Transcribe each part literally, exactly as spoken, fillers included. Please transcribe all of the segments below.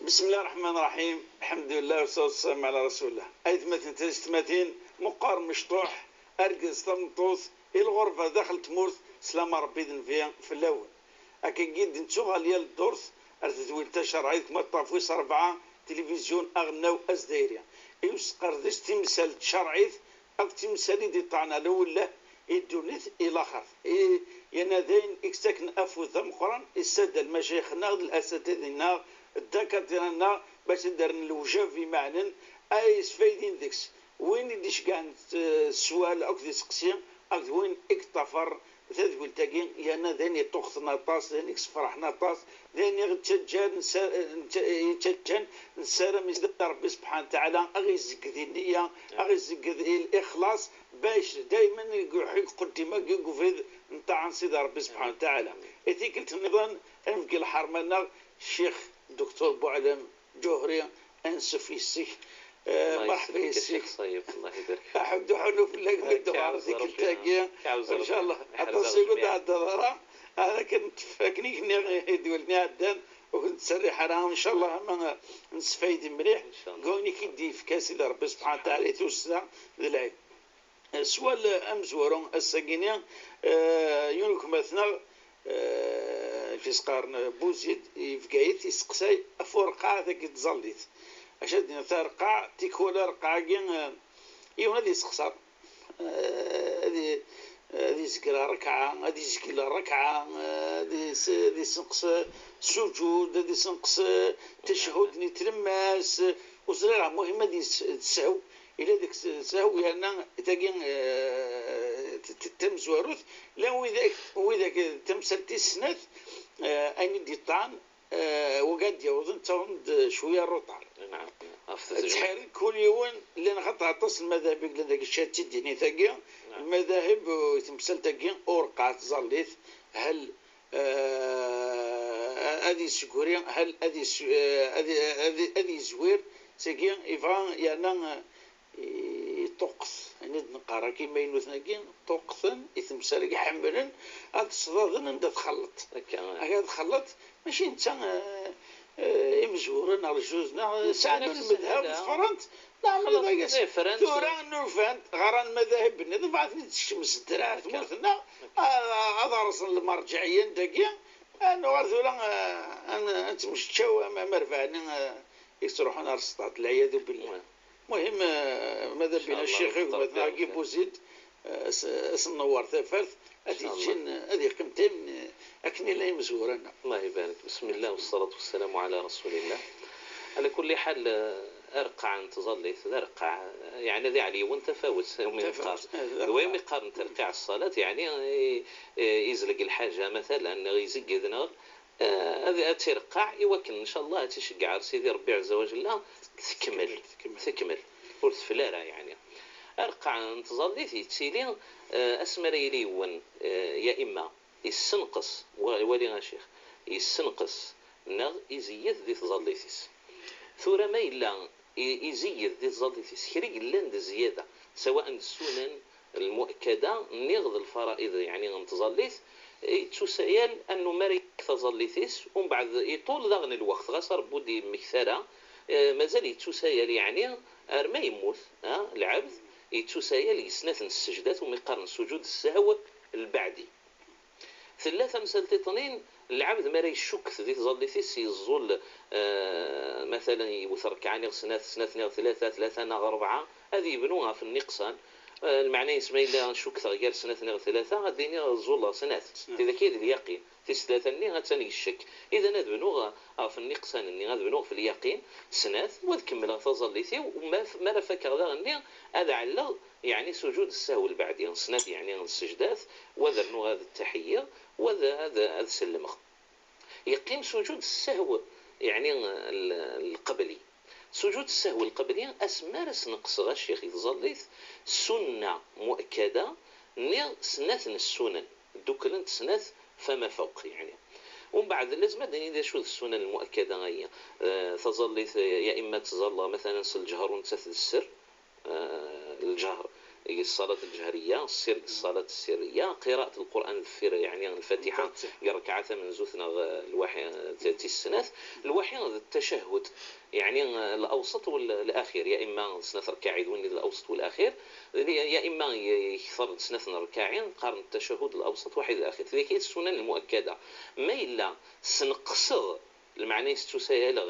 بسم الله الرحمن الرحيم. الحمد لله والصلاة والسلام على رسول الله. Aytmaten tiyessetmatin, meqqar mecṭuḥ, argaz tameṭṭut, i lɣerba daxel tmurt, slama Ṛebbi d nnbi fell-awen. Akkagi i d-nettuɣal yal ddurt ar tedwilt tacerɛit, ma ṭṭaf wis ṛebɛa, tilivizyu aɣelnaw azdayri. I usqerdec timsal tcerɛit, akked timsal i d-iṭṭɛen ala ullah i ddunit i laxert. I, yerna d ayen i yettaken afud d ameqqran i ssadda lmacayix-nneɣ d lhasatid-nneɣ d ddakatira-nneɣ, bac ad d-rren lewjab imeɛnen ay yesfaydin deg-s. Win i d-iceggɛen s, s sswal akked iseqsi, akked win i yeṭṭafaren tadwilt-agi, yerna d ayen yeṭṭuqten aṭas, d ayen i yessefraḥen aṭas, d ayen i ɣ-yettaǧǧan nessa-, netta-, yettaǧǧan nessaram i Sidi Ṛebbi Sebḥan Taɛala a ɣ-izegged i nniya, a ɣ-izegged i lixlaṣ, bac daymen i iqeddem agi deg ubrid n ṭṭaɛa n Sidi Ṛebbi Sebḥan Taɛala. I tikkelt nniḍen, ad nefk lḥerma-nneɣ Ccix Duktur Buɛlam Ǧuhri, ansuf yes-k. Eh, Allah marḥba yesselmek a yes-k. Ccix Ṣayeb, Allah ibarek fik. Aḥuddu ḥunnu fell-ak, eh, deg ddewar tikkelt-agi. Ncallah aṭas i d-thedder ara. Ad akken tef-, akken i k-nniɣ i ddwel-nni iɛeddan, ur k-nettserriḥ ara. Ncallah ama nesfaydi mliḥ deg wayen i k-id-yefka Sidi Ṛebbi Sebḥan Taɛala i tussna d lɛid. Sswal amezwaru ass-agi-ni, eh, yiwen n gma-tneɣ, eh, i s-qqaren Buzid, i Bgayet, yesteqsay ɣef ureqqeɛ dagi n tẓallit. Acu ad d-nini, tareqqeɛ, tikwal areqqeɛ-agi, eh, yiwen ad yessexṣer, eh, ad i-, ad izgel rrekɛa, ad izgel rrekɛa, eh, ad is-, ad isenqes, eh, sujud, ad isenqes, eh, tacehhud-nni n tlemmast, eh, ur ẓriɣ, muhim ad is-, ad teshw. Yella deg-s ssehw yerna tagi, eh, t-, t-, tamezwarut, llan widak, widak, eh, tamsalt tis snat, eh, ayen i d-yeṭṭan, eh, wagi ad d-yawḍen ttawḍen-d cwiya n retard. Naɛam. Ɣef tezmert. Ttḥirin kul yiwen, llan xaṭer aṭas n lmadahib i yellan dagi, cca d tidinit-agi, naɛam, lmadahib, eh, i temsalt-agi, ureqqeɛ, tẓallit, hel, eh, ad yessegri, hel ad yes-, eh, ad, ad, ad yezwir, tagi, yebɣa yerna, eh, iṭuqqet, ayen i d-neqqar akka imaynuten-agi, ṭuqqten i temsal-agi, ḥemmlen ad ṣṣdaden anda txelleḍ. Akka, ah. Akka ad txelleḍ, mačči netta, eh, eh, imezwura neɣ lejjuz, neɣ, eh, sɛan lmedhab, ḍefren-t, neɣ xlaṣ, ḍefren-t. Tura nnulfan-t, ɣran madahib-nniḍen, bɣan ad ten-id-sekcmen s ddreɛ ar tmurt-nneɣ, ad, ad rẓen lmerǧiɛiyya n dagi, ad nuɣal tura, eh, ad, ad nettmecčaw am, am rrbeɛ-nni, eh, i yettruḥun ar sṭad, lɛiyadu billah. Muhim, eh, mada bina ccix i gma-tneɣ Agi Buzid, eh, as-, as-newwer tafat, ad yeǧǧin, ad yeqqim daymen, eh, akken i llan imezwura-nneɣ. Allah ibarak. Bismillah, wassalatu wassalamu ala rasulillah. Ala kulli ḥal, eh, areqqeɛ n tẓallit, d areqqeɛ, eh, yeɛni ad iɛel yiwen tafawet, umi neqqar. Tafawet, eh, d areqqeɛ. D wayen i qqaren terqiɛ ṣṣalat, yeɛni, eh, eh, izleg lḥaǧa, matalan, neɣ izegged, neɣ Eh, ad, ad tireqqeɛ i wakken, ncallah, ad ticeggeɛ ar Sidi Ṛebbi ɛezza wa jella, tekmel. Tekmel, tekmel. Tekmel. Ur tefli ara, yeɛni. Areqqeɛ n tẓallit yettili, eh, asmi ara yili yiwen, eh, ya imma yessenqes, wa-, wali a ccix, yessenqes neɣ izeyyed di tẓallit-is. Tura ma yella i-, izeyyed di tẓallit-is kra i yellan d zzyada, sawaء d ssunan, lmu'akkada, niɣ d lfara'iḍ, yeɛni n tẓallit, yettusayal annu mi ara yefk taẓallit-is, umbeɛd iṭul daɣen lweqt, ɣas Ṛebbi ur d-yemmekta ara, eh, mazal yettusayal, yeɛni arma yemmut, ah, lɛebd, yettusayal deg snat n ssejdat, umi qqaren sujud ssehw lbeɛdi. Tella tamsalt-iḍen, lɛebd mi ara yeccuket di tẓallit-is, yeẓẓul, eh, matalan, yewwet rrekɛa niɣ snat, snat niɣ tlata, tlata neɣ rebɛa, ad yebnu ɣef nniqsan. Eh, lmeɛna-ines ma yella cukkteɣ gar snat niɣ tlata, ad d-iniɣ ẓẓulleɣ snat. Snat. Tidak i d lyaqin. Tis tlata-nni attan deg ccek. Idan ad bnuɣ ɣef nniqsan-nni, ad bnuɣ ɣef lyaqin, snat, u ad kemmleɣ taẓallit-iw, u ma f-, mi ara fakeɣ daɣen-nni, ad ɛelleɣ, yeɛni sujud ssehw lbeɛdi, snat yeɛni n ssejdat, u ad rnuɣ ad ttaḥiyyiɣ, u ad, ad, ad sellmeɣ. Yeqqim sujud ssehw, yeɛni l-, lqebli. Sujud ssehw lqebli, asmi ara s-neqseɣ a ccix i tẓallit, sunna muakkada, niɣ snat n ssunan, dduklent snat fama fawq, yeɛni. Umbeɛd, lazem ad d-nini d acu d ssunan lmuakkada-agi. Eh, taẓallit, eh, ya imma ad tẓalleḍ, matalan, s lǧehṛ u nettat d sser, eh, lǧehṛ, deg ṣṣalat lǧehriya, ṣṣir deg ṣṣalat ssirriya, qiraat lqur'an deffir, yeɛni lfatiḥa, deg rrekɛa tamenzut neɣ lwaḥi, tis snat, lwaḥi d ttacahud, yeɛni lawṣat wal-, laxir, ya imma d snat rkaɛi d win d lawṣat wal axir, ya imma yekter d snat n rkaɛi, qqaren ttacahud lawṣat waḥid laxir. Tlika d ssunan lmuakkada. Ma yella sneqseɣ, lmeɛna-is ttusayaleɣ,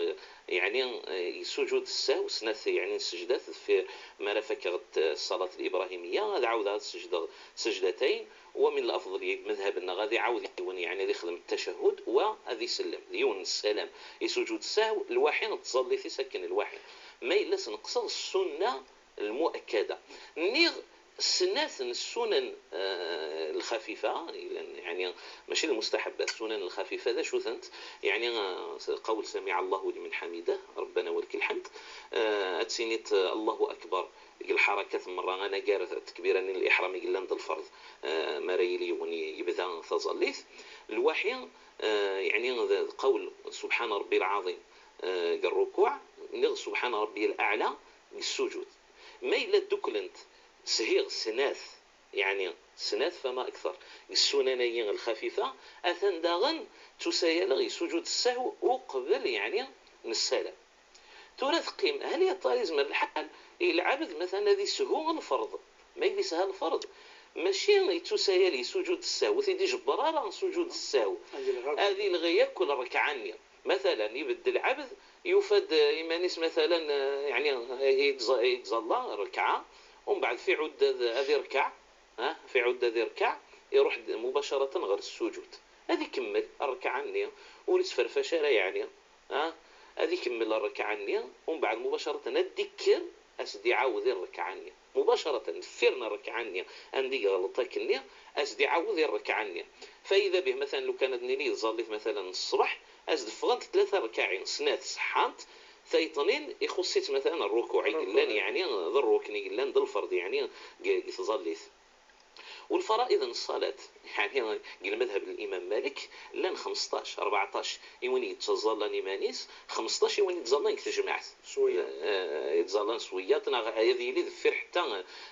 yeɛni, eh, sujud ssahw, snat, yeɛni, n ssejdat deffir mi ara fakeɣ, eh, ṣṣalat librahimiya, ad ɛawdeɣ ad sejdeɣ sejdatayn, wa min lafḍel deg madhab-nneɣ ad iɛawed yiwen, yeɛni, ad ixdem ttacahud, wa ad isellem, d yiwen n ssalam. I sujud ssahw, lwaḥi d tẓallit-is akken lwaḥi. Ma yella sneqseɣ ssunna lmuakkada. Nniɣ snat n ssunan, eh, lxafifa, yellan, yeɛni, mačči lmustaḥabbat, ssunan lxafifa, d acu-tent? Yeɛni, eh, qawl samiɛ Allahu liman ḥamidah, Rabbana walak lḥemd, eh, ad tiniḍ, eh, Allahu akbar, deg lḥarakat merra, anagar tekbira-nni n liḥram i yellan d lferḍ, eh, mi ara yili yiwen yebda taẓallit. Lwaḥi, eh, yeɛni, d, d qawl subḥana Rebbi lɛaḍim, eh, deg rrukuɛ, nniɣ subḥana Rebbi laɛla deg ssujud. Ma yella dduklent shiɣ snat, yeɛni snat fama akter, deg ssunan-agi lxafifa, atan daɣen ttusayaleɣ i sujud ssahw uqbel, yeɛni, n ssalam. Tura teqqim, hal yeṭṭar izmer lḥal i lɛebd, matan, ad ishu lferḍ? Ma yella isha lferḍ, mačči yettusayal i sujud ssahw, ur t-id-ijebber ara sujud ssahw, ad ilɣi akk lrekɛa-nni. Matalan, ibedd lɛebd, yufa-d iman-is, matalan, eh, yeɛni, eh, yettẓ-, yettẓalla rrekɛa, umbeɛd fi ɛuddad ad irkeɛ, ah, fi ɛuddad irkeɛ, iruḥ-d mubacaratan ɣer ssujud. Ad ikemmel rrekɛa-nni, ur ittferfac ara, yeɛni, ah, ad ikemmel rrekɛa-nni, umbeɛd mubacaratan ad d-ikker, ad s-d-iɛawed i rrekɛa-nni. Mubacaratan, deffir n rrekɛa-nni, anda i yeɣleḍ akkenni, ad s-d-iɛawed i rrekɛa-nni. Fayda bih, matalan, lukan ad nini tẓallit, matalan, n ṣṣbeḥ, ad s-d-ffɣent tlata rrekɛin, snat ṣeḥḥant, tayeṭnin ixuṣṣ-itt, matalan, rrukuɛ i yellan, yeɛni, d rrukn i yellan d lferḍ, yeɛni, deg, deg tẓallit. Ulfaraid n ṣṣalat, yeɛni, deg lmadhab n Imam Malik, llan xmesṭac, rbeɛṭac i win yettẓallan iman-is, xmesṭac i win yettẓallan deg tejmaɛt. S wiyaḍ. Eh, yettẓallan s wiyaḍ, neɣ ad yili deffir ḥetta,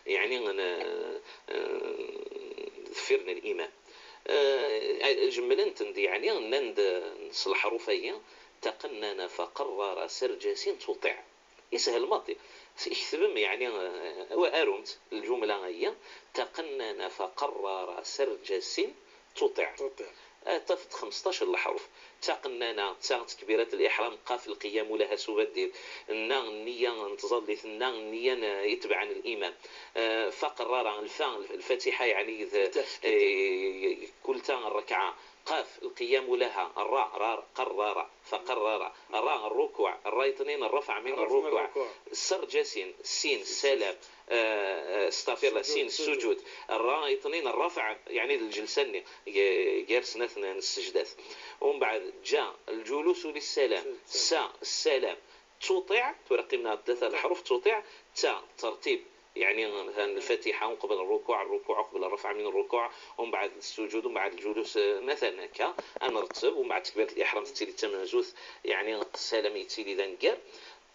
yeɛni, n, eh, deffir n limam. Eh, jemmlen-ten-d, yeɛni, nnan-d s leḥruf-agi: taqannana faqarrara sarjasin tuṭiɛ. Yeshel maḍi. Iketbem, yeɛni, eh, arumt lǧumla-agi: taqannana faqarrara sarjasin tuṭiɛ. Tuṭiɛ. Eh, tafeḍ xmesṭac n leḥruf. Taqannana, ta d tekbirat liḥram, qaf lqiyam ulaha s ubaddil, nna nniya n tẓallit, nna nniya n, itebɛen limam. Eh, faqarrara, lfa, lfatiḥa, yeɛni, d, eh, kul ta rrekɛa. Qaf, lqiyam ulaha, ra, ra, qarrara, faqarrara, ra, rrukuɛ, ra yeṭnin, rrafɛ min rrukuɛ, sarjasin, sin, ssalam, eh, eh, astaɣfirullah, sin, ssujud, ra yeṭnin, rrafɛ, yeɛni d lǧelsa-nni, g-, gar snat n, n ssejdat. Umbeɛd, ja, lǧulusu lissalam, sa, ssalam, tuṭiɛ, tura qqimen-aɣ-d tlata leḥruf, tuṭiɛ, ta, tertib, yeɛni, matalan, lfatiḥa uqbel rrukuɛ, rrukuɛ uqbel rrafɛ min rrukuɛ, umbeɛd ssujud, umbeɛd lǧulus, eh, matalan akka, ad nretteb, umbeɛd tekbirat liḥram tettili d tamenzut, yeɛni, ssalam yettili d aneggar,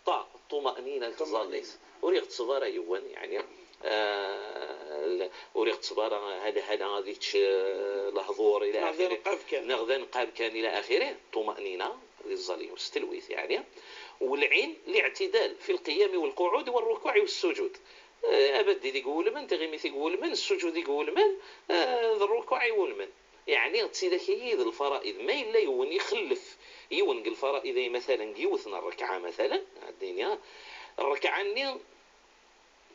ṭa, ṭṭumaɛnina n tẓallit, ur iɣetteb ara yiwen, yeɛni, eh, l-, ur iɣetteb ara hala hala ad yečč, eh, lehdur, ila axiri. Neɣ d anqab kan, ila axiri, ṭṭumaɛnina, di tẓallit, s telwit, yeɛni. Walɛin, liɛtidal, fi lqiyami walquɛudi warrukuɛi wassujud. Eh, abeddel deg iwulmen, tiɣimit deg iwulmen, ssujud deg iwulmen, eh, d rrukuɛ iwulmen. Yeɛni, d tidak-agi d lfaraid. Ma yella yiwen ixellef yiwen deg lfaraid-agi, matalan, deg yiwet n rrekɛa, matalan, ad d-nini, rrekɛa-nni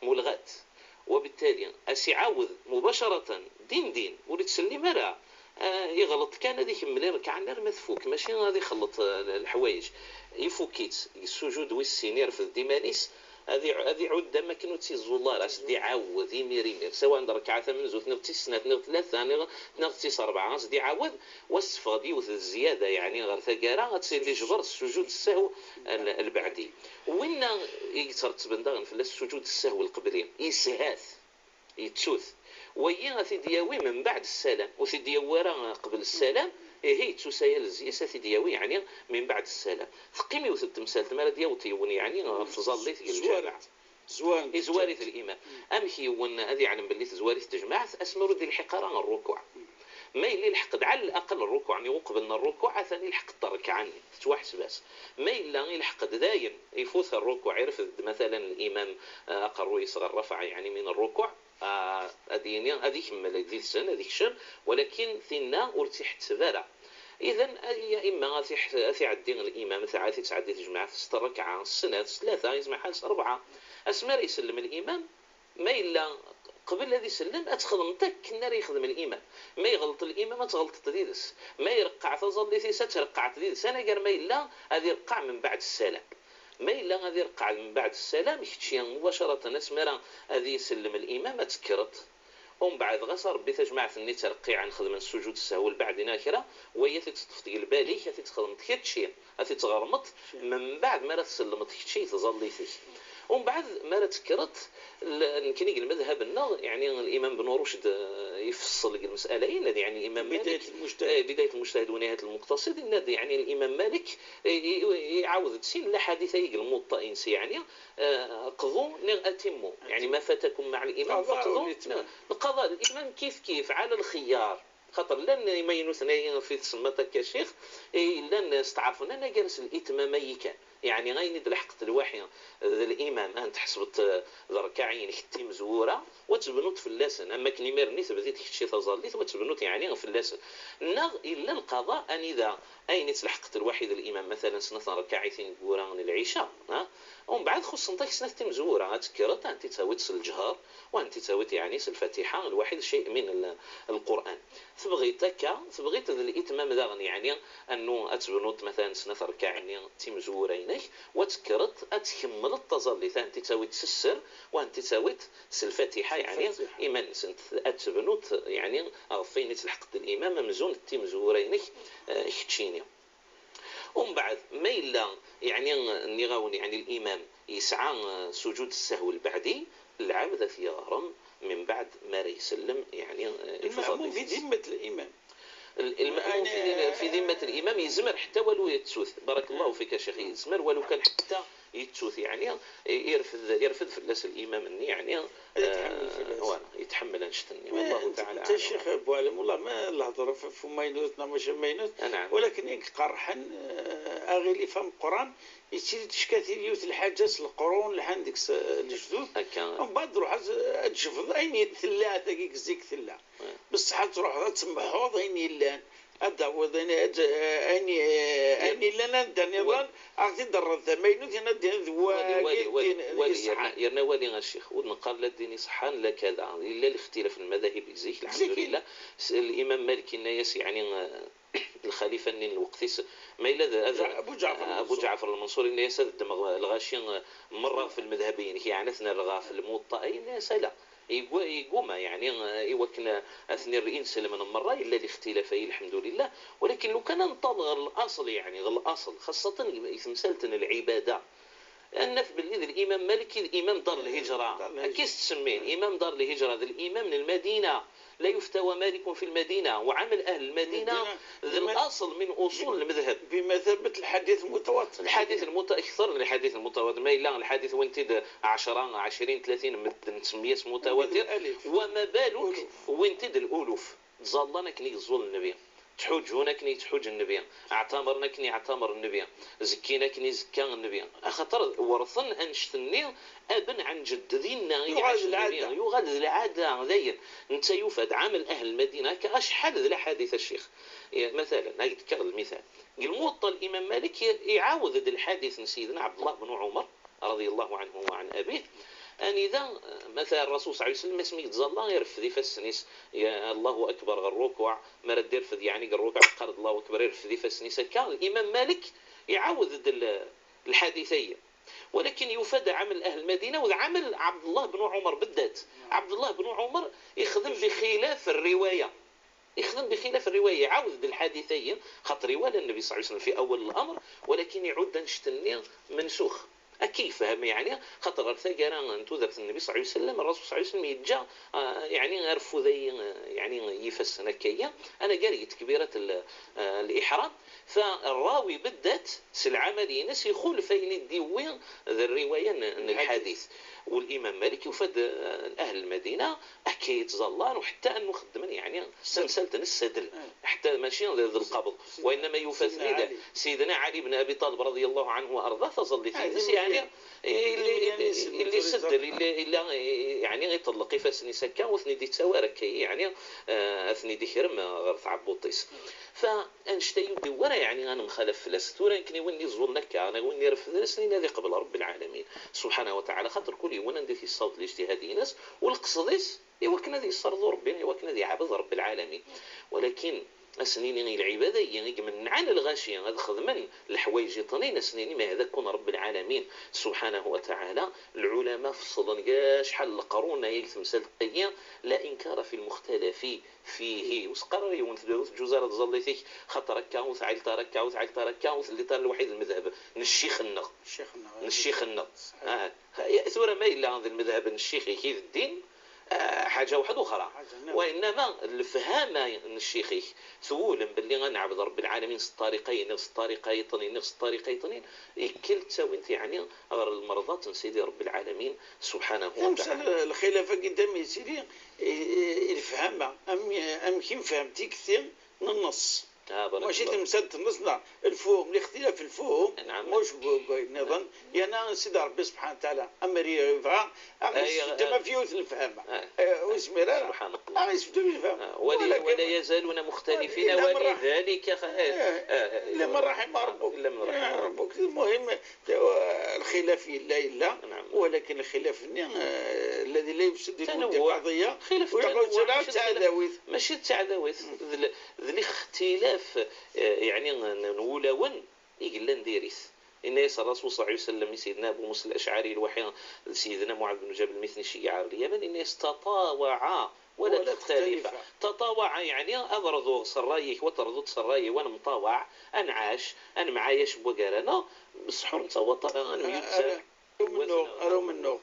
mulɣat. Wabettali, a s-iɛawed mubacaratan, din din, ur ittsellim ara. Ah, iɣleḍ kan, ad ikemmel irekɛen arma tfuk, mačči ad ixelleḍ, ah, leḥwayeǧ. Ifuk-itt, deg ssujud wis sin, irfed-d iman-is, ad iɛ-, ad iɛudd am akken ur tt-iẓull ara, a s-d-iɛawed imir imir, sawa d rrekɛa tamenzut, neɣ d tis snat, neɣ d tlata, neɣ, neɣ d tis rebɛa, a s-d-iɛawed, wa s-teffeɣ-d yiwet d zzyada, yeɛni ɣer taggara, ad tt-id-ijber s ssujud ssahw al-, albeɛdi. Winna i yettrettben daɣen fell-as ssujud ssahw lqebli, yesha-t. Yettu-t. Wagi a t-id-yawi mbeɛd ssalam, ur t-id-yawi ara qbel ssalam, ihi yettusayal zzi-s a t-id-yawi, yeɛni mbeɛd ssalam. Teqqim yiwet n temsalt, mi ara d-yaweḍ yiwen, yeɛni ɣer tẓallit deg lǧameɛ. Izwar-it l'imam. Amek yiwen ad iɛlem belli tezwar-it tejmaɛt? Asmi ur d-ilḥiq ara rrukuɛ. Ma yella ilḥeq-d ɛal laqal rrukuɛ-nni uqbel n rrukuɛ, atan ilḥeq-d rrekɛa-nni, tettwaḥseb-as. Ma yella ilḥeq-d dayen, ifut rrukuɛ, irfed-d matalan l'imam, eh, aqerruy-is ɣer rrafɛa, yeɛni min rrukuɛ, ah, ad yini, ad ikemmel did-sen, ad ikcem, walakin tinna ur tt-iḥetteb ara. Idan, ya imma ad t-iɛeddi l'imam, ad t-iɛeddi tejmaɛt s rrekɛa, s snat, s tlata, yezmer ḥal s rebɛa. Asmi ara isellem l'imam, ma yella qbel ad isellem, ad txedmeḍ akken ara yexdem l'imam. Ma iɣelṭ l'imam, ad tɣelṭeḍ did-s. Ma ireqqeɛ taẓallit-is, ad treqqɛeḍ did-s. Anagar ma yella ad ireqqeɛ mbeɛd ssalam. Ma yella ad ireqqeɛ mbeɛd ssalam, kečči mubacaratan asmi ara ad isellem l'imam, ad tekkreḍ. Umbeɛd, ɣas a Rebbi tajmaɛt-nni ttreqqiɛen, xedmen sujud ssehwi lbeɛd neɣ kra, wagi ad t-id-teṭṭfeḍ deg lbal-ik, ad t-id-txedmeḍ kečči, ad t-id-tɣermeḍ, mbeɛd mi ara tsellmeḍ kečči i tẓallit-ik. Umbeɛd mi ara tekkreḍ, nekkni deg lmadhab-nneɣ, yeɛni l'imam Ben Rucd, eh, ifeṣṣel deg lmasala-yi, yenna-d yeɛni l'imam Malik, eh, Bidayat al-Mujtahid wa Nihayat al-Muqtasid, yenna-d yeɛni l'imam Malik, eh, i-, i-, iɛawed-d sin laḥadit-agi deg Lmuwaṭṭa-ines, yeɛni, eh, qḍu neɣ atimmu. Yeɛni ma fatakum ma'a l'imam faqḍu. Lqaḍa, l'imam kif kif, ɛala lxiyyar. Xaṭer llan imaynuten-ayi ɣef i tsemmaḍ akka, ccix, i llan steɛṛfen anagar s l'itmam-ayi kan. Yeɛni ayen i d-lḥeqet lwaḥi d l'imam, ad tḥesbeḍ d rrkaɛ-inek timezwura, wa tebnuḍ fell-asen, am wakken imir-nni tebdiḍ kečči taẓallit, wa tebnuḍ yeɛni fell-asen. Neɣ illa lqaḍa anida ayen i tlḥeqet lwaḥi d l'imam, matalan snat n rrkaɛ i tineggura n lɛica, ha? Umbeɛd xuṣṣent-ak snat timezwura, ad tekkreḍ, ad tent-id-tawiḍ s lǧehṛ, wa tent-id-tawiḍ yeɛni s lfatiḥa, lwaḥid cay min l-, Lqur'an. Tebɣiḍ akka, tebɣiḍ d l'itmam daɣen, yeɛni annu ad tebnuḍ matalan snat rrkaɛ-nni timezwura-inek, wa tekkreḍ ad tkemmleḍ taẓallit, ad tent-id-tawiḍ s sser, wa tent-id-tawiḍ s lfatiḥa, yeɛni iman-nsent, ad tebnuḍ yeɛni ɣef wayen i tlḥeqeḍ d l'imam amzun d timezwura-inek, eh, keččini. Umbeɛd, ma yella, yeɛni, nniɣ-awen, yeɛni, l'imam yesɛa, eh, sujud ssehwi lbeɛdi, lɛebd ad t-yeɣrem, mbeɛd mi ara isellem, yeɛni, eh, i tẓallit-is. المأموم في ذمة الإمام. L-, المأموم في ذمة، في ذمة الإمام, yezmer ḥetta walu yettut. بارك الله فيك يا شيخ. Yezmer walu kan ḥetta yettut, yeɛni, i-, irfed, irfed fell-as l'imam-nni, yeɛni, ad yetḥemmel, eh, fell-as. Voilà, yetḥemmel annect-nni. Ma والله تعالى أعلم. Ccix Buɛlam, والله ma lehḍer f-, f umaynut neɣ mačči amaynut, ولكن i iqerḥen, eh, aɣilif ameqqran, yettili tecka-t-id yiwet lḥaǧa s leqrun lḥan deg-s, eh, lejdud. Akka. Mbeɛd truḥ ad, ad tjebdeḍ ayen i tella, tagi deg zik tella. Bessḥ ad truḥeḍ ad temḥuḍ ayen yellan, ad d-tawiḍ ayen, ad, ayen, ayen yellan anda nniḍen, ad ɣ-t-id-terreḍ d amaynut, yerna d, d wagi d ddin iṣeḥḥan. Yerna wali a ccix, ur d-neqqar la ddin iṣeḥḥan la kada, yella lixtilaf n lmadahib deg zik, lḥemdulillah. L'imam Malik yenna-yas, yeɛni, eh, lxalifa-nni n lweqt-is, ma yella d, ad, Abu Ǧaɛfer Abu Lmansur. Ǧaɛfer Lmansur yenna-yas ad ddmeɣ lɣaci, eh, merra ɣef lmedhab-inek, yeɛni ad ten-rreɣ ɣef lmuwaṭṭa-inek, yenna-yas ala. Yegwa-, yeguma, yeɛni, eh, i wakken, eh, ad ten-irr i ineslmen merra, yella lixtilaf-ayi, lḥemdulillah, walakin lukan ad neṭṭal ɣer laṣel, yeɛni, ɣer laṣel, xaṣṣatan i temsalt n lɛibada, ad naf belli d l'imam Malik i d imam Dar Lhijra. Dar Lhijra. Akka i s-ttsemmin, imam Dar Lhijra, d l'imam n Lmadina. لا يفتى مالك في المدينة وعمل أهل المدينة. D laṣel min uṣul n lmedhab. بمثابة الحديث المتواتر. Lḥadit lmuta-, akter n lḥadit lmutawatir. Ma yella lḥadit wwin-t-id ɛecra, ɛecrin, tlatin medden, nsemmi-as mutawatir. Wa ma baluk wwin-t-id luluf. Ttẓallan akken i yeẓẓul Nnbi. Ttḥuǧǧun akken i yettḥuǧǧ Nnbi. Ɛtamren akken i yeɛtamer Nnbi. Zekkin akken i yezekka Nnbi. Axaṭer werten annect-nni, aben ɛen ǧedd dinna i iɛac Nnbi. Yuɣal d lɛada. Yuɣal d lɛada, dayen. Netta yufa-d ɛamel ahl Lmadina, akka acḥal d laḥadit a ccix. Matalan, ad k-d-kkeɣ lmital. Deg Lmuwaṭṭa n Imam Malik, i-, iɛawed-d lḥadit n Sidna Ɛebdellah ben Ɛumer, رضي الله عنه وعن أبيه, anida, eh, matalan, Rasul صلى الله عليه وسلم, asmi yettẓalla, ireffed ifassen-is, ya Allahu Akbar ɣer rrukuɛ, mi ara d-irfed, yeɛni, deg rrukuɛ, yeqqar-d Allahu Akbar, ireffed ifassen-is akka. Imam Malik iɛawed-d l-, lḥadit-ayi. Walakin yufa-d ɛamel ahl Lmadina, u d ɛamel Ɛebdellah ben Ɛumer beddat. Ɛebdellah ben Ɛumer ixdem bixilaf rriwaya. Ixdem bixilaf rriwaya, iɛawed-d lḥadit-ayi, xaṭer iwala Nnbi صلى الله عليه وسلم في أول الأمر, walakin iɛudd annect-nni mensux. Akka yefhem, yeɛni, xaṭer ɣer taggara n tudert n Nnbi صلى الله عليه وسلم, Rrasul صلى الله عليه وسلم yeǧǧa, ah, yeɛni, areffud-ayi, ah, yeɛni, n yifassen akka-yi, anagar deg tekbirat l-, ah, liḥram, fa rrawi beddat s lɛamal-ines ixulef ayen i d-iwwi d rriwaya n, n lḥadit. والإمام مالك يفاد، آه، أهل المدينة هكا يتظلان، وحتى أنه خدمن يعني تمثالت السدل، حتى ماشي ذ القبض، وإنما يفاد سيدنا علي. سيدنا علي بن أبي طالب رضي الله عنه وأرضاه تظلت يعني اللي اللي يسدل اللي اللي يعني يطلق يفاسني سكا وثني دي تساوار كي يعني، آه، ثني دي كرم غير تعبوطيس. فأنشتي يدي ورا يعني أنا مخالف فلاس ثورة يمكن وين يزول لك أنا وين يرفد سنين هذه قبل رب العالمين سبحانه وتعالى، خاطر كل يوم عندي في الصوت الاجتهادي ناس والقصديس يوكنا ذي الصرد ربي يوكنا ذي عبد رب العالمين. ولكن أسنيني العبادة هي يمنعن الغاشية هذا خدمن الحوايج طنين أسنيني ما هذا كون رب العالمين سبحانه وتعالى. العلماء فصلن كاع شحال القرون هي تمثال تقية لا إنكار في المختلف فيه. وسقرر يون تدوث جزارة تظليتك خاطر هكا وثعلت هكا وثعلت هكا وثليت الوحيد المذهب نشيخنا. شيخنا. نشيخنا. آه. ثورة ما إلا هذا المذهب الشيخي كيف الدين، آه، حاجة واحدة أخرى. وإنما الفهامة الشيخي ثولم باللي غنعبد رب العالمين س الطريقة ينغ س الطريقة يطنين ينغ س الطريقة يطنين يكل تساوين يعني غير المرضات سيدي رب العالمين سبحانه وتعالى. الخلافة قدام يا سيدي، إيه، الفهامة أم أم كيم فهمتي كثير من النص. آه، بارك ماشي الله. تمثال النص، لا، الفهوم، الاختلاف في الفهوم. نعم. مش بو-، بو-، نظن. يعني سيدي ربي سبحانه وتعالى أمر يبغى أغير أي، السجن آه. ما فيه مثل الفهامة. آه. آه، واسمي لا، لا. سبحان الله. أغير السجن الفهامة. آه، ولي-، ولكن ولا يزالون مختلفين إلا من رحم. ولذلك خ-، آه، آه، آه، إلا من رحم ربك. إلا من رحم آه، ربك. المهم، الخلاف إلا إلا. نعم. ولكن الخلاف الني-، آه، الذي لا يفسد الود تنوع. القضية. خلاف ويقول التنوع، سلام ماشي الخلاف، تعداويت. ماشي التعداويت. ذ-، ذ-، الاختلاف، آه، يعني ن-، نولون يقلن ديريث. إن يسأل الرسول صلى الله عليه وسلم سيدنا أبو موسى الأشعري الوحي سيدنا معاذ بن جبل مثل شيعة اليمن إن يستطاوعا ولا ولا تختلفا. تختلفا. تطاوع يعني أضرضو صرايك وترضو صرايك وأنا مطاوع، أنعاش، أنا معايش بوقرنا، بصح نتصور طبعا أنه يتسال. أرو منو، أرو منو.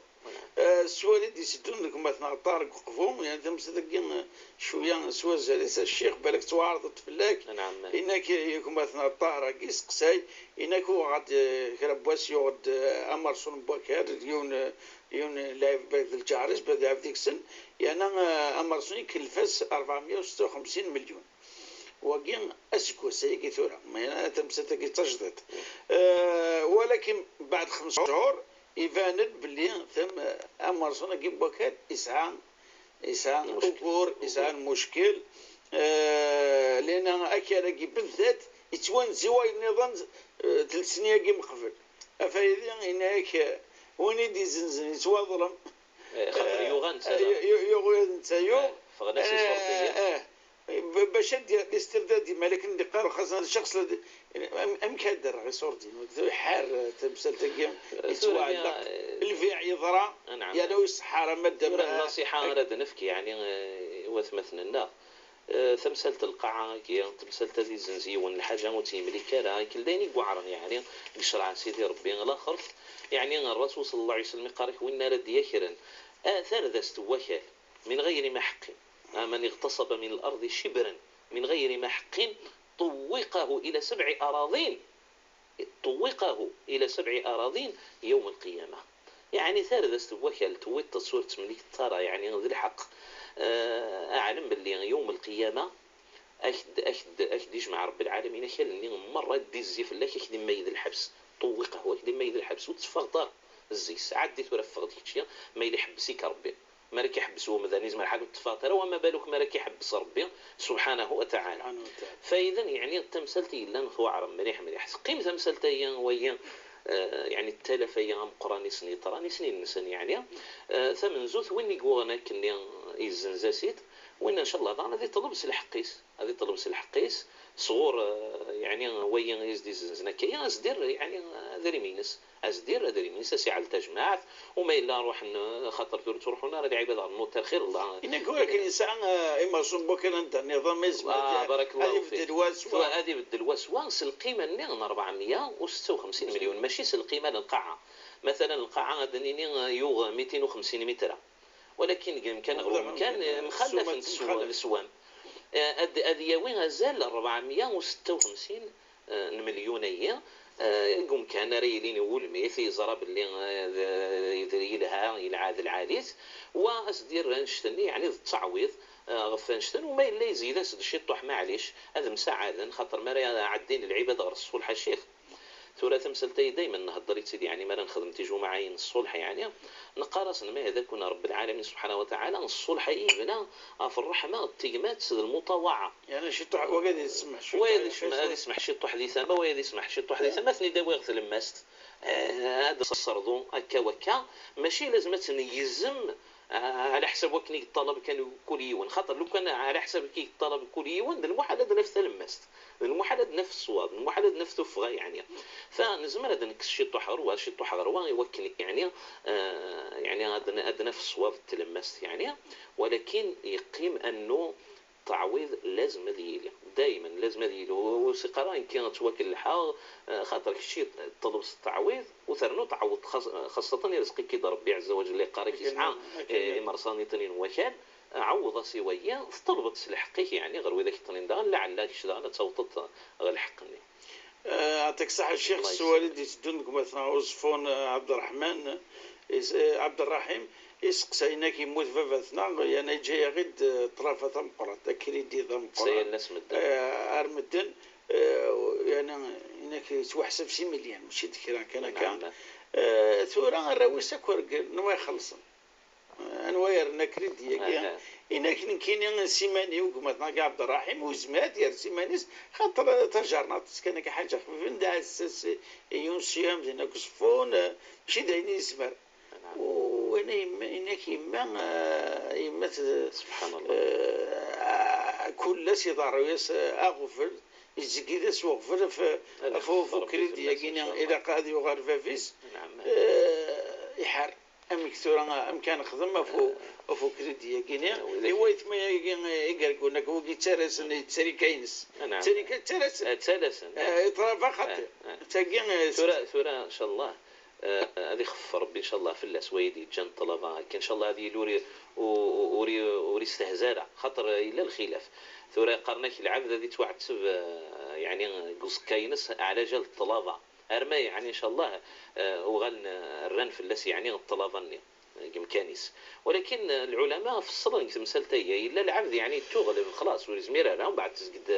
آه، السؤال اللي يسدون لكم مثلا طارق وقفهم، يعني تمسدقين شوية سوى زاليس الشيخ بالك تعارضت فلاك. نعم. إنك يكون مثلا طارق يسقساي، إنك هو غاد، آه، كربواس يغد، آه، أمر صون بوكار، يون، يون لاعب بيض الجارس، بيض يعرف ديك السن، يعني، آه، أمر صون يكلفس أربعمية وستة وخمسين مليون. وكي أسكو سيكي ثورة، ما هي تمسدقي تجديد. آه، ولكن بعد خمس شهور، يبان باللي ثم أمر صون كي بوكار يسعى يسعى مشكل. أمور، يسعى المشكل. آه، لأن أكيد بالذات يتوان زواج نظام، آه، ثلاث سنين كي من قبل. أفايدي هناك وين يدي زنزن يتواظلم. إيه، خاطر آه، يوغان آه، سلام. يو-، يو-، يوغان سيو. آه، فغناس آه، يصور آه. ب-، باش ندير الاسترداد ديما، لكن ندير قالوا خاصنا الشخص الذي، يعني، أم-، أم كادر غير صور ديما، يحار تمثال تاكيا، آه، يتوعلق، آه، البيع يضرى، نعم. يعني، ويصحى راه مادة ثورة ما النصيحة راه دنفك، يعني، آه، وثمثنا. آه، تمثال القاعة، كي تمثال هذه الزنزيون، الحاجة وتيملي كلا، كل داين يقعرن، يعني، يشرع سيدي ربي الآخر. يعني، الرسول صلى الله عليه وسلم يقارك وين رد يكرن. آثار ذا استوكل من غير ما حق. آه، من اغتصب من الأرض شبرا من غير ما حق طوقه إلى سبع أراضين، طوقه إلى سبع أراضين يوم القيامة. يعني ثالث أستوى كالت ويت تصورت مليك التارا، يعني ذي الحق. آه، أعلم باللي يوم القيامة أكد، أكد، أكد يجمع رب العالمين أكل إني مرة دي الزيف لك أكد ما يد الحبس. طوقه أكد ما يد الحبس وتصفر دار الزيس. عدي ثورة فغد كتشيا ما يلي حبسيك ربي. ما راك يحبس هو مدانيز ما حاجة تفاطر، وما بالك ما راك يحبس ربي سبحانه وتعالى. سبحانه وتعالى. فإذا يعني التمثال تيلان ثوعر مليح مليح. قيم تمثال تايا ويا، آه، يعني التلف أيا مقراني سني تراني سني نسن يعني. آه، ثمن زوث وين يقوغنا كني يزنزاسيد، وين إن شاء الله ضعنا ذي طلب سلحقيس. هذه طلب سلحقيس صغور، آه، يعني ويا يزدي زنزنا كيا أزدير يعني، آه، ذري مينس. أزدير، أدري من ساسي على التجمعات، وما إلا نروح ن-، خاطر ثور تروحون راه العباد على النوتر خير الله. إنك ولكن يسعى، آه، إما صنبو كان أنت النظام يزم آه، هذه، بارك الله هذه فيك. بدل واسوا. ثو-، هذه بدل واسوا، سلقيمة ني أربعمية وستة وخمسين مليون، ماشي سلقيمة للقاعة. مثلًا القاعة غادي نيني يوغ ميتين وخمسين متر. ولكن كان غير كان مخلف السوام. آه، أد-، أد ياوي أزال أربعمية وستة وخمسين، آه، مليون أيام. deg umkan ara yilin i wulmit, yeẓra belli, eh, d, d, yelha, yelɛa d lɛali-t, wa as-d-yerra annect-nni, yeɛni d ttaɛwiḍ, eh, ɣef annect-en, u ma yella yezged-as-d ciṭuḥ, maɛlic, ad msaɛaden, xaṭer mi ara ɛeddin lɛibad ɣer ṣṣulḥ a ccix. Tura tamsalt-ayi daymen nhedder-itt-id, yeɛni mi ara nexdem tijumaɛayin n ṣṣulḥ, yeɛni neqqar-asen ma ihda-ken Rebbi lɛalamin subḥanahu wa taɛala, ṣṣulḥ-ayi yebna ɣef ṛṛeḥma d tegmat d lmuṭawaɛa. Yeɛni ciṭuḥ, wagi ad yesmeḥ ciṭuḥ, wagi ad yesmeḥ, ad yesmeḥ ciṭuḥ di tama, wagi ad yesmeḥ ciṭuḥ di tama, ad ten-id-awi ɣer tlemmast, eh, ad nserḍu akka wakka, mačči lazem ad ten-yezem, eh, ɛla ḥsab wakken i yeṭṭalab kan kul yiwen, xaṭer lukan ɛla ḥsab i yeṭṭalab kul yiwen, d lmuḥal ad naf talemmast, d lmuḥal ad naf ṣṣwab, d lmuḥal ad naf tuffɣa, yeɛni. Fa nezmer ad nekkes ciṭuḥ ɣer wa, ciṭuḥ ɣer wa, i wakken, yeɛni, eh, yeɛni ad n-, ad naf ṣṣwab d tlemmast, yeɛni, walakin yeqqim annu ttaɛwiḍ lazem ad yili, daymen lazem ad yili. U, u siqara nekki ttwakelḥeɣ, eh, xaṭer kečči ṭṭleb s ttaɛwiḍ, u ternu tɛewweḍ xas-, xaṣṣatan irezq-ik-id Rebbi ɛezza wa ǧella, yeqqar-ak yesɛa, eh, imerṣaniṭen n wakal, ɛewweḍ-as i wagi, teṭṭlebeḍ s lḥeqq-ik, yeɛni ɣer widak yeṭṭnin daɣen, laɛella kečč daɣen ad tawḍeḍ ɣer lḥeqq-nni. Eh, ɛṭik ṣaḥ a ccix, s sswal i d-iteddun deg umatneɣ Uẓeffun, eh, Ɛebderreḥman, is-, eh, Ɛebderraḥim, iseqsa, inak yemmut baba-tneɣ, yeɛni yeǧǧa-yaɣ-id, eh, ṭṭrafa tameqqrant, akridi d ameqqran, eh, ar medden, eh, yeɛni inak yettwaḥsab s imilyan, mačči d kra kan akka. Eh, tura arraw-is akk rgel, anwa ixellṣen? Anwa yerna akridi-agi? Inak nekkini s iman-iw, gma-tneɣ Ɛebderraḥim, ur yezmir ad d-yerr s iman-is, xaṭer tajernaṭ-is kan akka ḥaǧa xfifen, d aɛessas i unsiyam din akk Uẓeffun, mačči d ayen i yezmer. U ana yemma, inak yemma, eh, yemma t-, subḥan Allah, eh, kul ass iḍerru-yas, eh, aɣbel, yezzeggi-d-as uɣbel ɣef, ɣef ukridi-agi-ni, ilaq ad yuɣal bab-is, eh, iḥar. Amek tura, amek ara nexdem ɣef u-, ɣef ukridi-agi-ni? I waytma-agi i yergun, akka wagi ttarasen, ttarika-ines. Ttarika, ttarasen. Eh, ttarasen. Eh, ṭṭlaba xaṭi. Tagi, eh, tura, tura, ncallah, eh, ad ixfef Rebbi, ncallah, fell-as, wa i d-yeǧǧan ṭṭlaba, akken, ncallah, ad yili ur i-, u-, u-, ur i-, ur istehza ara, xaṭer yella lxilaf. Tura qqaren-ak lɛebd ad yettwaɛetteb, eh, yeɛni, deg uẓekka-ines, ɛla jal ṭṭlaba. Arma, yeɛni, ncallah, eh, uɣalen, eh, rran fell-as, yeɛni, ṭṭlaba-nni, eh, deg umkan-is. Walakin, eh, lɛulama feṣṣlen deg temsalt-agi. Yella lɛebd, yeɛni, yettuɣleb, xlaṣ, ur yezmir ara, mbeɛd tezged,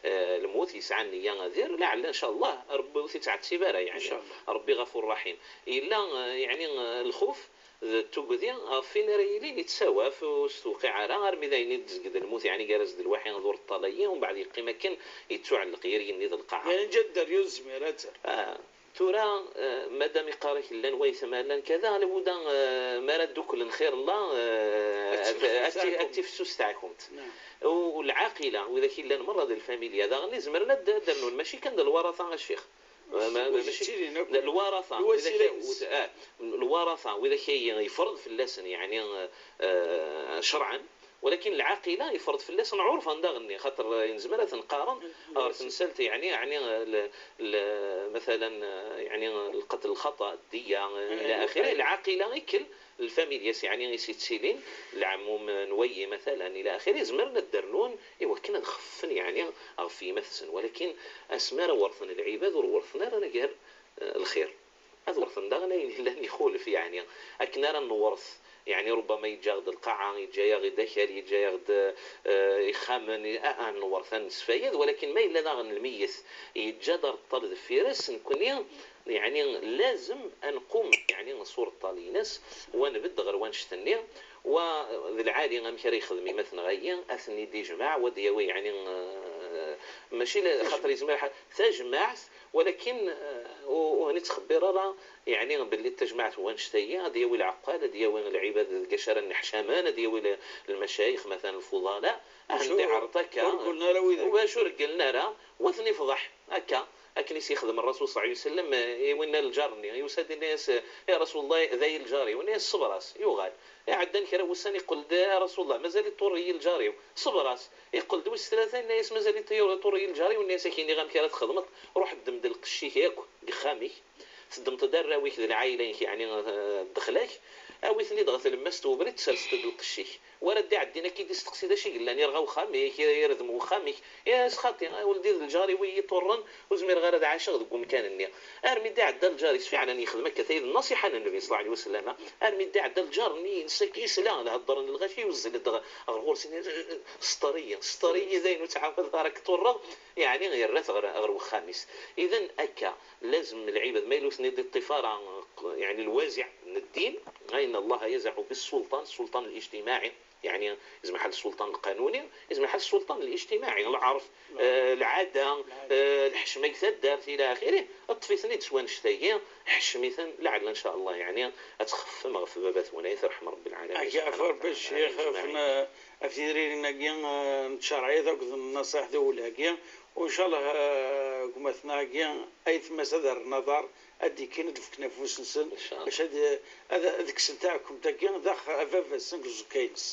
eh, lmut, yesɛa nniya ad irr, laɛella, ncallah, Rebbi ur t-ittɛettib ara, yeɛni. Ncallah. Rebbi ɣafur raḥim. Yella, eh, yeɛni, eh, lxuf, d tugdi ɣef win ara yilin yettawaf, ur s-tewqiɛ ara, armi d ayen i d-tezged lmut, yeɛni gar-as d lwaḥi d ureṭṭal-agi, umbeɛd yeqqim akken yettuɛelleq gar yigenni d lqaɛa. Yeɛni ǧǧa-d dderya ur tezmir ad terr. Ah, tura, eh, madam iqqar-ak llan waytma, llan kada, labuda, eh, mi ara dduklen xir Allah, eh, ad tifsus ad ti-, ad teɛkumt, tifsus teɛkumt. Naam. U, u lɛaqila, widak i llan merra d lfamilya, daɣen i zemren ad d-, ad d-rnun, mačči kan d lwaraṭa, a ccix. Ma, ma, mačči d lwaraṭa, lwasila-ines. Widak, ah, lwaraṭa, widak ay yefreḍ fell-asen, yeɛni, eh, cerɛen, walakin lɛaqila yefreḍ fell-asen ɛurfan daɣen-nni, xaṭer, eh, nezmer ad ten-qqaren ɣer temsalt, yeɛni, yeɛni, l-, l-, مثلا, eh, yeɛni, lqatl lxaṭa, ddiya, eh, ila axiri, lɛaqila ikel, lfamilyas, yeɛni, i s-yettilin, lɛemmum n wayi, مثلا, ila axiri, zemren ad d-rnun i wakken ad xeffen, yeɛni, ɣef yemma-tsen. Walakin asmi ara werten lɛibad, ur werten ara anagar, eh, lxir. Ad werten daɣen ayen yellan ixulef, yeɛni, akken ara newret, yeɛni, rubbama yeǧǧa-ɣ-d lqaɛa, yeǧǧa-yaɣ-d akal, yeǧǧa-yaɣ-d, eh, ixxamen, a, a newret, a nesfayed, walakin ma yella daɣen lmeyyet yeǧǧa-d areṭṭal deffir-s, nekkni, yeɛni, lazem ad nqum, yeɛni, s ureṭṭal-ines, wa nbedd ɣer wanect-nni, wa d lɛali amek ara yexdem imatneɣ-ayi, ad ten-id-ijmeɛ, wa d-yawi, yeɛni, eh, mačči la, xaṭer yezmer ḥa-, tajmaɛt, walakin, eh, ur, ur nettxebbir ara, yeɛni, belli tajmaɛt n wanect-ayi ad yawi lɛeqqal, ad yawi lɛibad deg acu ara nneḥcamen, ad yawi l-, lmacayix, matalan, lfuḍala, ad ten-iɛreḍ akka. Ur regglen ara widak. Bac ur regglen ara, wa ten-ifḍeḥ. Akka, akken i s-yexdem Rrasul ṣalla Llahu ɛalayhi wa sallam, eh, i winna lǧar-nni, yusa-d, yenna-yas, eh, "Ya Rasul Allah, d ay lǧar-iw." Yenna-yas, "Ṣber-as." Yuɣal. Iɛeddan kra wussan, iqqel-d, "Ya Rasul Allah, mazal iṭurr-iyi lǧar-iw. Ṣber-as." Iqqel-d wis tlata, yenna-yas, "Mazal iṭurr-iyi lǧar-iw." Yenna-yas, "Ad k-iniɣ amek ara txedmeḍ, ruḥ ddem-d lqecc-ik akk deg uxxam-ik, teddmeḍ-d arraw-ik d lɛayla-ik, yeɛni, eh, ddexla-k, awi-ten-id ɣer tlemmast n ubrid, tserseḍ-d lqecc-ik." Wara d-iɛeddin akka i d-isteqsi d acu i yellan, irɣa uxxam-ik, irdem uxxam-ik. Yes xaṭi, a weldi, d lǧar-iw i yi-iṭurren, ur zmireɣ ara ad ɛaceɣ deg umkan-nni. Armi d-iɛedda lǧar-is, fiɛlan yexdem akka, tayi d nnṣiḥa n Nnbi ṣalla Llahu ɛalayhi wa sallam. Armi d-iɛedda lǧar-nni-ines akka, yesla ad heddren lɣaci, yuzzel-d ɣ-, ɣer ɣur-s, yenna-as: "Sṭer-iyi, sṭer-iyi, d ayen ur ttɛawadeɣ ara k-ṭurreɣ, yeɛni yerra-t ɣer, ɣer wexxam-is." Idan akka, lazem lɛibad ma yella ur ten-id-iṭṭif ara, yeɛni lwaziɛ n ddin, ayen Allah yazaɛu bis-sulṭan, ssulṭan الاجتماعي, yeɛni yezmer ḥal ssulṭan lqanuni, yezmer ḥal ssulṭan الاجتماعي, lɛerf, eh, lɛada, eh, lḥecma deg taddart, ila axiri. Ṭṭef-iten-id s wannect-agi, ḥecm-iten, laɛella, ncallah, yeɛni ad txeffem ɣef baba-twen, ay terḥem Rebbi lɛalamin. Agi ɣef Rebbi ccix, ɣef n-, ɣef tidririn-agi, eh, n tcerɛit akked n nnaṣiḥ d wul-agi, u ncallah, eh, gma-tneɣ-agi, aytma-s ad rren aḍar, ad d-ikkin, ad d-fken afus-nsen, ncallah, bac ad, ad, ad kksen taɛkemt-agi dax baba-tsen deg uẓekka-ines.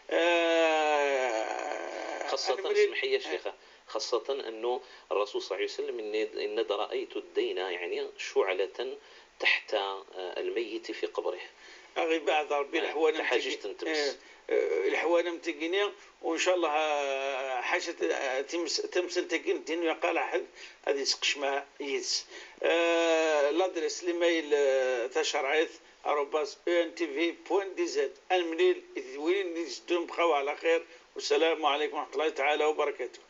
Eh, xaṣṣatan, ad nemlil, smeḥ-iyi a ccix, xaṣṣatan annu Rrasul ṣalla Llahu ɛalayhi wa sallam yenna-d: "Inni ra'aytu ddayna, yeɛni, shuɛlatan taḥta, eh, lmayyiti fi qabrih." Aɣ ibeɛɛed Rebbi, eh, leḥwal am tagi-, taḥajiǧt n tmes, eh, eh, leḥwal am tagini, u ncallah, eh, ḥaca t-, eh, times-, tamsalt-agi n ddin, u yaqal aḥed ad yesqecmeɛ yid-s. Eh, l'adresse, l'email, eh, tacerɛit arobase E N T V point D Z. Ad nemlil d win i d-iteddun, bqaw ɛla xir. Wassalamu ɛalaykum wa raḥmatullahi taɛala wa barakatuh.